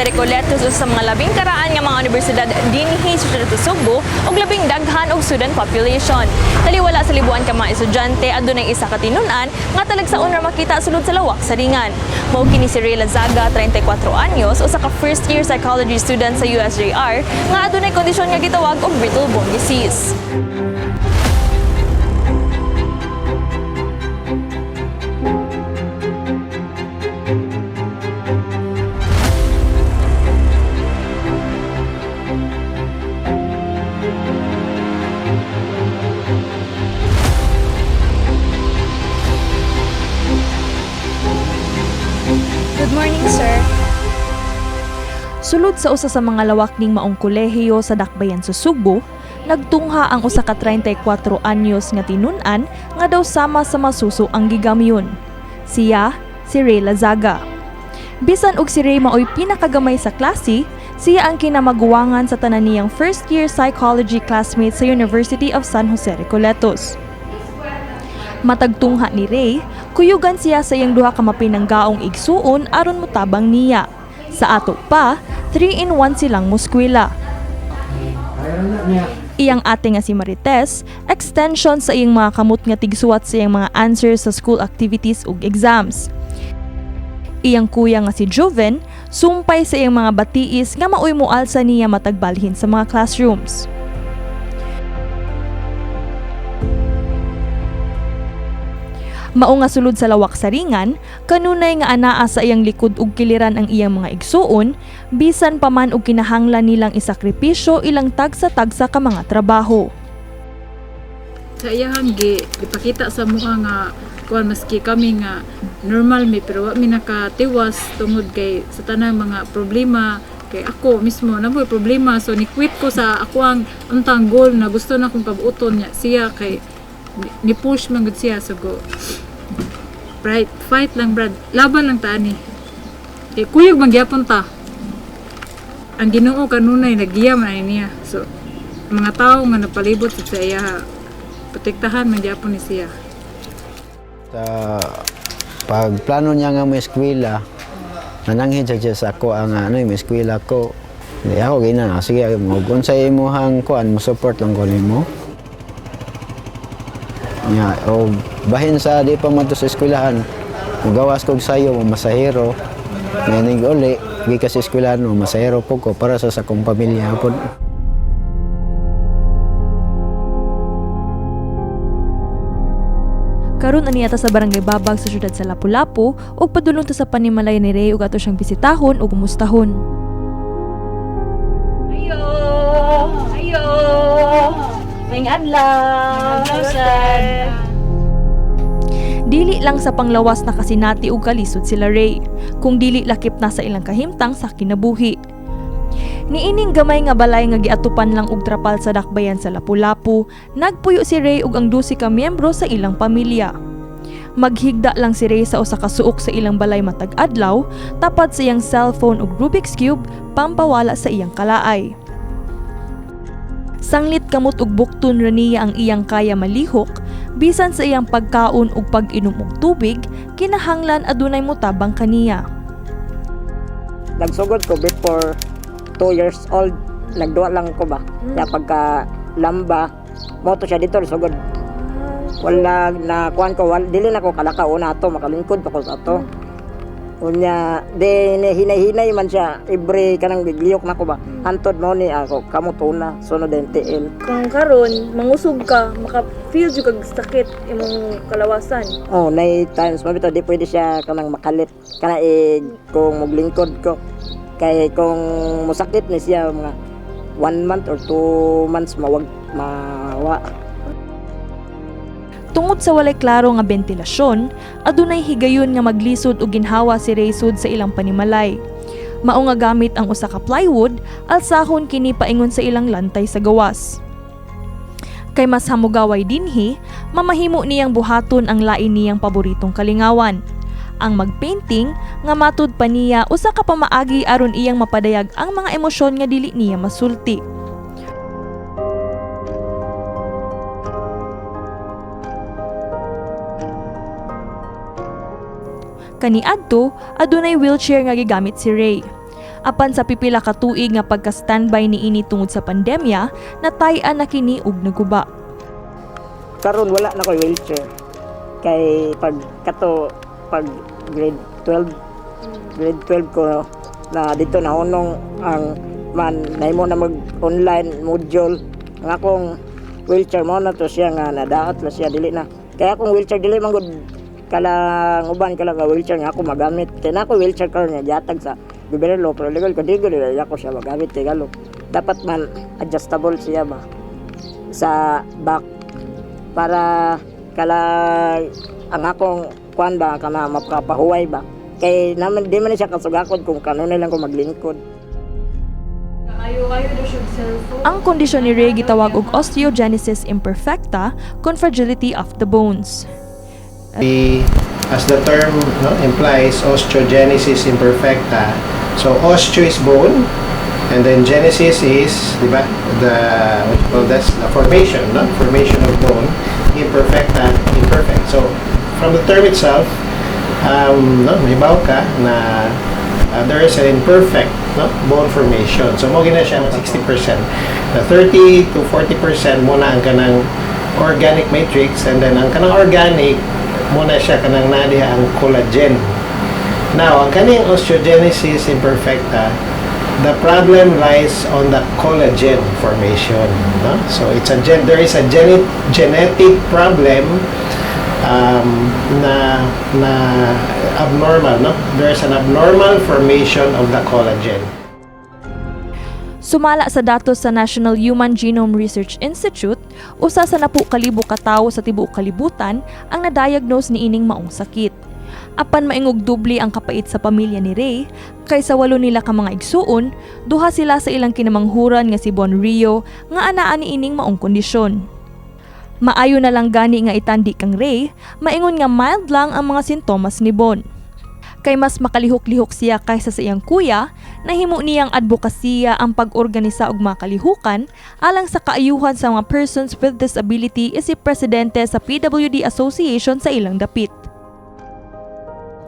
Jose Recoletos, usa sa mga labing karaan nga mga unibersidad dinhi sa syudad sa Sugbo ug labing daghan og student population. Taliwala sa libuan ka mga estudyante, adunay isa ka tinun-an nga talagsaon ra makita sulod sa lawak sa ringan. Mao kini si Ray Lazaga, 34 anyos, usa ka first year psychology student sa USJR nga adunay kondisyon nga gitawag og brittle bone disease. Good morning, sir. Sulod sa usa sa mga lawak ning maong kolehiyo sa Dakbayan sa Sugbo, nagtungha ang usa ka 34 anyos nga tinun-an nga daw sama sa masuso ang gigamyon. Siya, si Ray Lazaga. Bisan og si Ray maoy pinakagamay sa klase, siya ang kinamaguwangan sa tanan niyang first year psychology classmates sa University of San Jose Recoletos. Matagtungha ni Ray, kuyugan siya sa iyang duha ka mapinanggaong igsuon aron motabang niya. Sa ato pa, 3-in-1 silang muskwela. Iyang ate nga si Marites, extension sa iyang mga kamot nga tigsuwat sa iyang mga answers sa school activities ug exams. Iyang kuya nga si Joven, sumpay sa iyang mga batiis nga maoy moalsa niya matagbalhin sa mga classrooms. Mao nga sulod sa lawak sa ringan, kanunay nga anaa sa iyang likod ug kiliran ang iyang mga igsuon, bisan pa man og kinahanglan nilang isakripisyo ilang tagsa-tagsa ka mga trabaho. Sa iyahang gi gipakita sa mukha nga kuan, maski kami nga normal mi, pero wa mi nakatiwas tungod kay sa tanang mga problema, kay ako mismo na mo'y problema, so ni quit ko sa ako ang untang goal na gusto na kong kabuoton niya. Siya kay ni push man gud siya, so go right, fight lang, brad, laban lang ta ani, kay kuyog man gyapon ta. Ang Ginoo kanunay nagiya man ani niya, so mga tawo nga napalibot sa iya, protektahan man gyapon ni siya. Sa pagplano niya nga mo eskwela, nananghid siya sa ako ang ano, mo eskwela ko. Di ako gina, sige mo kung sa imuhang kuan mo, support lang ko nimo. Nya o bahin sa di pa man to sa eskwelahan, mugawas kog sayo mo masahero. Ngayon uli, gikas sa eskwelahan mo masahero po ko para sa akong pamilya pod. Karon ani ata sa barangay Babag sa syudad sa Lapu-Lapu ug padulong ta sa panimalay ni Ray ug ato siyang bisitahon ug kumustahon. Ayo! Ayo! May adlaw! Sir! Dili lang sa panglawas na kasinati ug kalisod sila Ray, kung dili lakip na sa ilang kahimtang sa kinabuhi. Niining gamay nga balay nga giatupan lang og trapal sa dakbayan sa Lapu-Lapu, nagpuyo si Ray ug ang 12 ka miyembro sa ilang pamilya. Maghigda lang si Ray sa usa ka suok sa ilang balay matag adlaw, tapad sa iyang cellphone ug Rubik's Cube pampawala sa iyang kalaay. Sanglit kamot ug bukton ra niya ang iyang kaya malihok, bisan sa iyang pagkaon ug pag-inom og tubig, kinahanglan adunay motabang kaniya. Nagsugod ko before 2 years old, nagduwa lang ko ba. Kaya pagka lamba, moto siya dito sugod. Wala na kuan ko, wala, dili na ko kalakaw una ato, makalingkod pa ko sa ato. Unya, di ni hinay-hinay man siya, every kanang gigliyok na ko ba. Hantod mo ni ako, kamot una, sunod din tiil. Kung karon mangusog ka, maka-feel jud kag sakit imong kalawasan. Oh, nay times mabito di pwede siya kanang makalit. Kana eh, kung muglingkod ko. Kay kung musakit ni siya mga 1 month or 2 months mawag mawa. Tungod sa walay klaro nga bentilasyon, adunay higayon nga maglisod og ginhawa si Ray sud sa ilang panimalay. Mao nga gamit ang usa ka plywood, alsahon kini paingon sa ilang lantay sa gawas. Kay mas hamugaway dinhi, mamahimo niyang buhaton ang lain niyang paboritong kalingawan. Ang magpainting nga matud pa niya usa ka pamaagi aron iyang mapadayag ang mga emosyon nga dili niya masulti. Kaniadto, adunay wheelchair nga gigamit si Ray. Apan sa pipila ka tuig nga pagka-standby niini tungod sa pandemya, natay-an na kini ug naguba. Karon wala na ko'y wheelchair. Kay pag kato pag grade 12, grade 12 ko na dito na hunong ang man nahimo na mag online module ang akong wheelchair, mo na to siya nga nadaot na siya, dili na. Kaya akong wheelchair dili man gud kalang uban kala nga wheelchair nga ako magamit, kay na ako wheelchair karon nga gihatag sa gobyerno, pero legal ko di gud ako siya magamit kay galo dapat man adjustable siya ba sa back para kala ang akong kuan ba kana makapahuway ba, kay naman di man siya kasugakod kung kanunay lang ko maglingkod. Ang kondisyon ni Ray gitawag og osteogenesis imperfecta kon fragility of the bones. As the term, no, implies, osteogenesis imperfecta. So osteo is bone, and then genesis is, di ba, the, what you call this, the formation, no? Formation of bone. Imperfecta, imperfect. So from the term itself, no, mahibaw ka na there is an imperfect, no, bone formation. So mo gina siya mga 60%. Na 30 to 40% mo na ang kanang organic matrix, and then ang kanang organic mo na siya kanang nadiha ang collagen. Now, ang kaning osteogenesis imperfecta, the problem lies on the collagen formation. No? So it's a gen there is a genetic problem na abnormal, no? There's an abnormal formation of the collagen. Sumala sa datos sa National Human Genome Research Institute, 1 sa 10,000 ka tawo sa tibuok kalibutan ang na-diagnose niining maong sakit. Apan maingog doble ang kapait sa pamilya ni Ray, kay sa walo nila ka mga igsuon, duha sila sa ilang kinamanghuran nga si Bon Rio nga anaa niining maong kondisyon. Maayo na lang gani nga itandi kang Ray, maingon nga mild lang ang mga sintomas ni Bon. Kay mas makalihok-lihok siya kaysa sa iyang kuya, nahimo niyang advokasya ang pag-organisa og mga kalihukan alang sa kaayuhan sa mga persons with disability isip presidente sa PWD Association sa ilang dapit.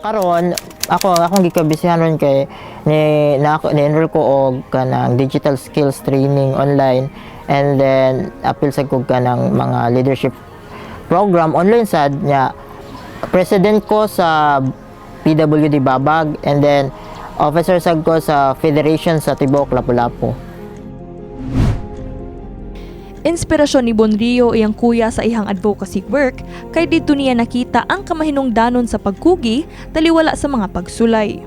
Karon ako, akong gikabisihan ron kay ni na ako ni-enroll ko og kanang digital skills training online, and then apil sa kog kanang mga leadership program online sad nya. President ko sa PWD Babag and then officer sad ko sa federation sa tibuok Lapu-Lapu. Inspirasyon ni Bonrio iyang kuya sa iyang advocacy work kay didto niya nakita ang kamahinungdanon sa pagkugi taliwala sa mga pagsulay.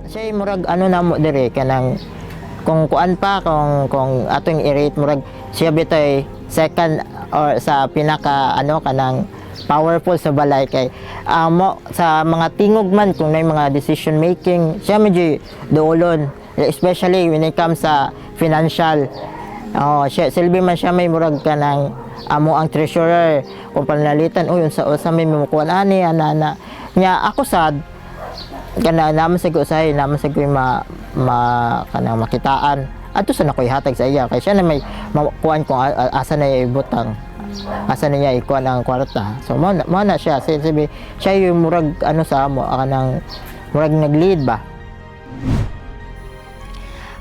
Siya murag ano na mo dire kanang kung kuan pa kung atong i-rate, murag siya bitay second or sa pinaka ano kanang powerful sa balay, kay mo sa mga tingog man kung may mga decision making, siya medyo duolon, especially when it comes sa financial. Oh, siya silbi man siya may murag kanang amo ang treasurer kung panalitan, uy, unsa unsa may makuan ani ana ana nya. Ako sad kana naman sa usahay naman sa ko ma, ma kanang makitaan adto sa nako ihatag sa iya, kay siya na may makuan kung asa na iya ibutang, asa na niya ikuan ang kwarta. So mo na siya sabi, siya yung murag ano sa amo kanang murag nag-lead ba.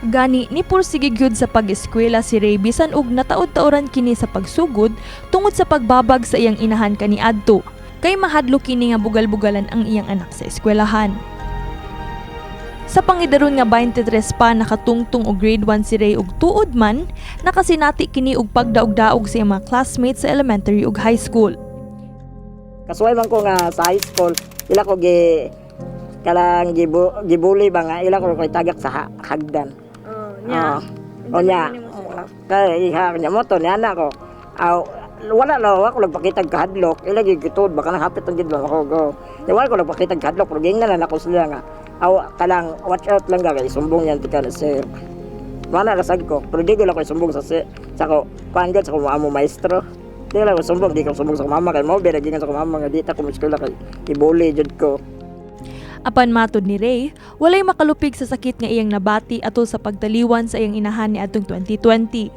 Gani ni pursige gyud sa pag-eskwela si Ray bisan og nataod-taoran kini sa pagsugod tungod sa pagbabag sa iyang inahan kaniadto. Kay mahadlok kini nga bugal-bugalan ang iyang anak sa eskwelahan. Sa pangidaron nga 23 pa, nakatungtong og grade 1 si Ray ug tuod man nakasinati kini og pagdaog-daog sa iyang mga classmates sa elementary ug high school. Kasuway man ko nga sa high school, ila ko gi kalang gibuli ba nga ila ko koy tagak sa hagdan. Oh, nya. Oo. O nya. Kay iha nya mo to niya na ko. Aw wala na ako nagpakita kahadlok. Ila gyud gituod baka nang hapit ang gid lang ako go. Nya wala ko nagpakita kahadlok, pero gingnan na nako sila nga aw kalang watch out lang ka kay sumbong yan tika na sir. Mana rasag ko, pero di ko lang ko sumbong sa si, sa ko kuan gud sa ko amo maestro. Di lang ko sumbong, di ko sumbong sa mama kay mo bira gingan sa ko mama nga di ta ko eskwela kay ibuli jud ko. Apan matod ni Ray, walay makalupig sa sakit nga iyang nabati atol sa pagtaliwan sa iyang inahan niadtong 2020.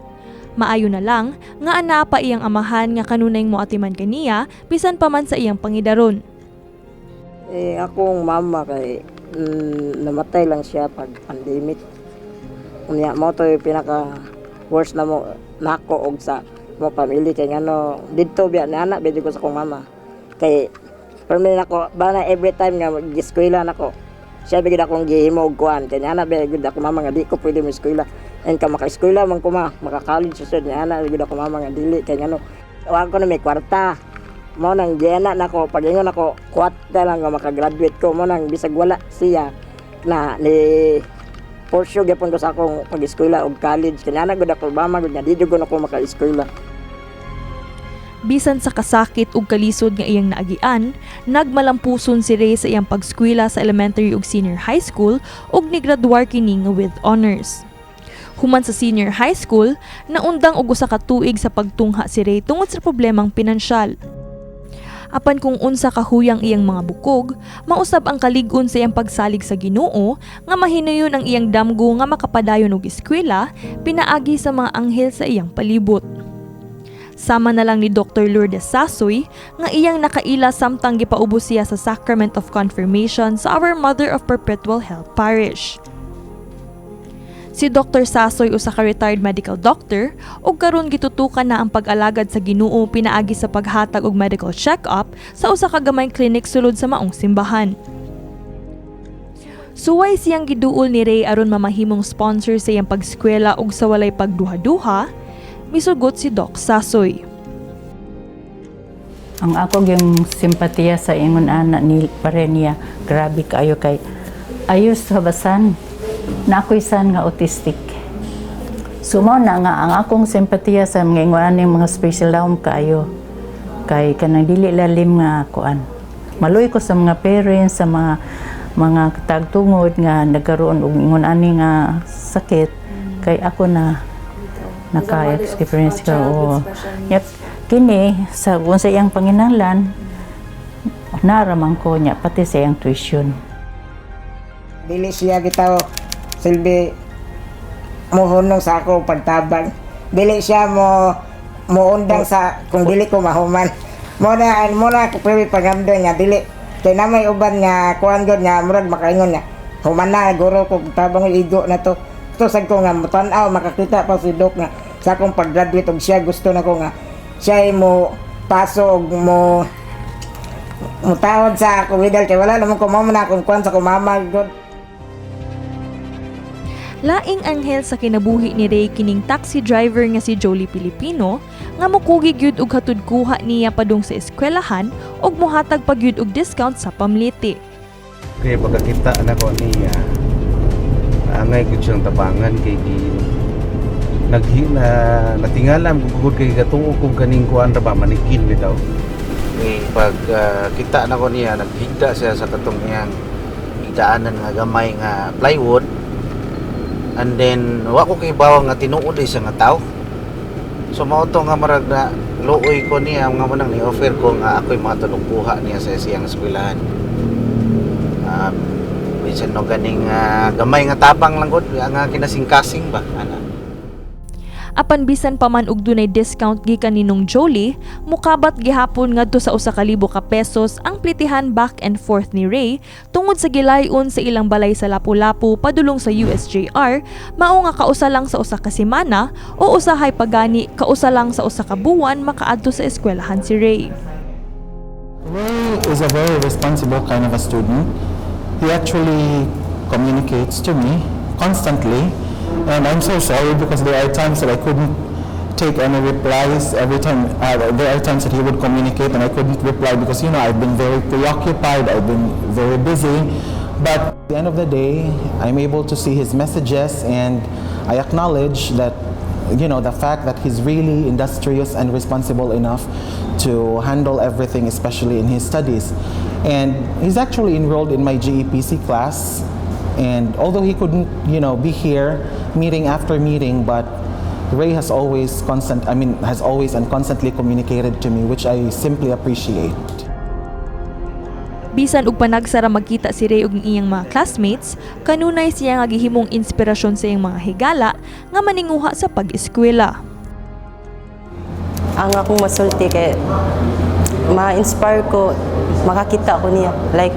Maayo na lang nga anaa pa iyang amahan nga kanunay moatiman kaniya bisan pa man sa iyang pangidaron. Eh, akong mama kay Namatay lang siya pag pandemic. Unya mao to yung pinaka worst na mo nako og sa mo pamilya kay ngano didto biya ni anak biya ko sa akong mama. Kay permi nako bana every time nga mag-eskwela nako. Siya bigid akong gihimo og kuan kay ni anak biya gud ako mama nga di ko pwede mo eskwela. And ka maka-eskwela man ko ma, maka-college sa ni anak gud ako mama nga dili kay ngano wa ko na may kwarta. Mao nang giana nako pag-ingon ako kuwat lang nga makagraduate ko, mo nang bisag wala siya na ni pursue gyapon ko sa akong pag-eskwela og college kay ana gud ako mama gud nga di jud ko nako maka-eskwela. Bisan sa kasakit ug kalisod nga iyang naagian, nagmalampuson si Ray sa iyang pagskwela sa elementary ug senior high school ug nigraduar kini nga with honors. Human sa senior high school, naundang og usa ka tuig sa pagtungha si Ray tungod sa problemang pinansyal. Apan kung unsa kahuyang iyang mga bukog, mausab ang kalig-on sa iyang pagsalig sa Ginoo nga mahinayon ang iyang damgo nga makapadayon og eskwela pinaagi sa mga anghel sa iyang palibot. Sama na lang ni Dr. Lourdes Sasoy nga iyang nakaila samtang gipaubos siya sa Sacrament of Confirmation sa Our Mother of Perpetual Help Parish. Si Dr. Sasoy usa ka retired medical doctor ug karon gitutukan na ang pag-alagad sa Ginoo pinaagi sa paghatag og medical check-up sa usa ka gamayng clinic sulod sa maong simbahan. Suway siyang giduol ni Ray aron mamahimong sponsor sa iyang pagskwela ug sa walay pagduha-duha, misugot si Doc Sasoy. Ang ako yung simpatiya sa ingon ana ni pare niya, grabe kaayo kay ayos sa basan na ako'y san nga autistic. So mao na nga ang akong simpatiya sa mga ingon ani mga special lahom kaayo kay kanang dili lalim nga kuan. Maluoy ko sa mga parents, sa mga tagtungod nga nagkaroon og ingon ani nga sakit kay ako na naka-experience ka, oo. Yep. Kini sa kung sa iyang panginahanglan naraman ko niya, pati sa iyang tuition. Dili siya bitaw silbi mohunong sa ako pagtabang. Dili siya mo moundang sa kung dili ko mahuman. Mo na ako pwede pagamdo nga dili kay na may uban nga kuan gud nga murag makaingon nga human na guro ko tabang, igo na to. To sad ko nga mutan-aw makakita pa si Doc nga sa akong pag-graduate og siya gusto na ko nga siya ay mo paso og mo mutawad sa ako widal kay wala naman ko mao na akong kuan sa akong mama gud. Laing anghel sa kinabuhi ni Ray kining taxi driver nga si Jolie Pilipino nga mokugi gyud og hatod kuha niya padung sa eskwelahan ug mohatag pa gyud og discount sa pamliti. Kaya pagkakita na ko niya, angay ko siyang tabangan kay gi naghi na natingalam ko gud kay gatuo kog kaning kuan ra ba, manikin bitaw. Kay pag kita na ko niya, naghigda siya sa katong iyang higdaanan nga gamay nga plywood, and then wa ko kay bawang nga tinuod siya nga tao. So mao to nga marag na luoy ko niya nga mo nang ni-offer ko nga ako'y mga kuha niya sa siyang eskwelahan. Bisan no ganing gamay nga tabang lang gud nga kinasingkasing ba ana. Apan bisan pa man og dunay discount gikan ni Nong Jolie, mukabat gihapon ngadto sa 1,000 ka pesos ang plitihan back and forth ni Ray tungod sa gilayon sa ilang balay sa Lapu-Lapu padulong sa USJR, mao nga kausa lang sa usa ka semana o usahay pagani kausa lang sa usa ka buwan makaadto sa eskwelahan si Ray. Ray is a very responsible kind of a student. He actually communicates to me constantly, and I'm so sorry because there are times that I couldn't take any replies every time. There are times that he would communicate and I couldn't reply because I've been very preoccupied, I've been very busy. But at the end of the day, I'm able to see his messages and I acknowledge that the fact that he's really industrious and responsible enough to handle everything, especially in his studies. And he's actually enrolled in my GEPC class. And although he couldn't be here meeting after meeting, but Ray has always constant, I mean, has always and constantly communicated to me, which I simply appreciate. Bisan og panagsa ra magkita si Ray ug ang iyang mga classmates, kanunay siya nga gihimong inspirasyon sa iyang mga higala nga maninguha sa pag-eskwela. Ang akong masulti kay ma-inspire ko makakita ko niya, like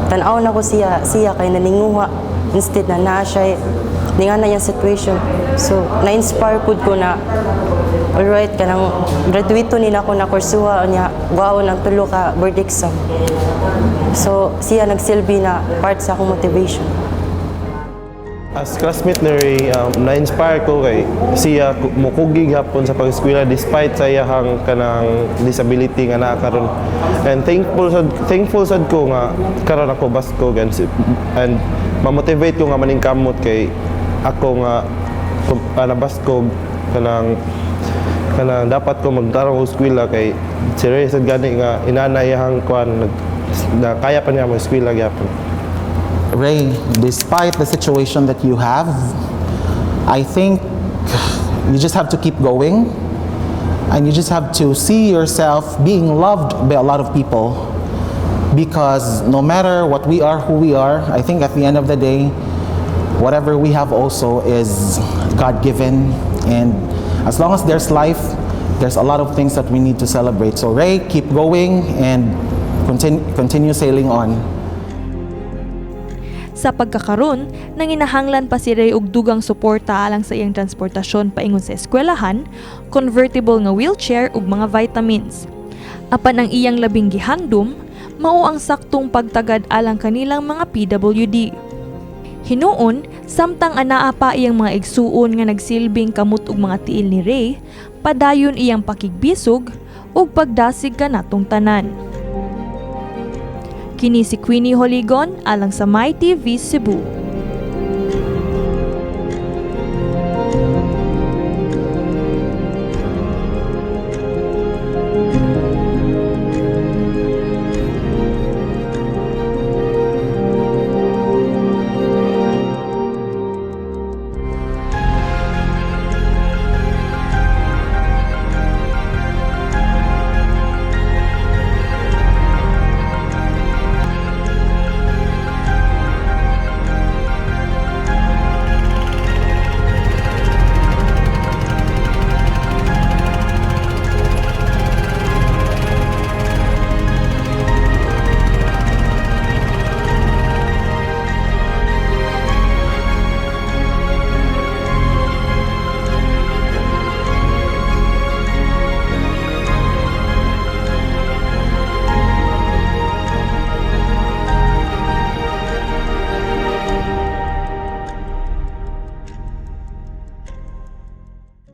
Tan-aw na ko siya siya kay naninguha instead na naa siya di nga na iyang situation. So na-inspire pud ko na alright, kanang graduate nila ko na kursuha niya, kuhaon ang tulo ka board exam. So siya nagsilbi na part sa akong motivation. As classmate ni Ray, na-inspire ko kay siya mukugi gihapon sa pag-eskwela despite sa iyahang kanang disability nga naa karon. And thankful sad ko nga karon ako baskog and ma-motivate ko nga maningkamot kay ako nga nabaskog, kanang dapat ko magtarong og eskwela kay si Ray sad gani nga inana iyahang kuan na kaya pa niya mag-eskwela gyapon. Ray, despite the situation that you have, I think you just have to keep going and you just have to see yourself being loved by a lot of people because no matter what we are, who we are, I think at the end of the day, whatever we have also is God given. And as long as there's life, there's a lot of things that we need to celebrate. So, Ray, keep going and continue sailing on. Sa pagkakaron, nanginahanglan pa si Ray og dugang suporta alang sa iyang transportasyon paingon sa eskwelahan, convertible nga wheelchair ug mga vitamins. Apan ang iyang labing gihandom, mao ang saktong pagtagad alang kanilang mga PWD. Hinuon, samtang anaa pa iyang mga igsuon nga nagsilbing kamot ug mga tiil ni Ray, padayon iyang pakigbisog ug pagdasig kanatong tanan. Kini si Queenie Holigon alang sa My TV Cebu.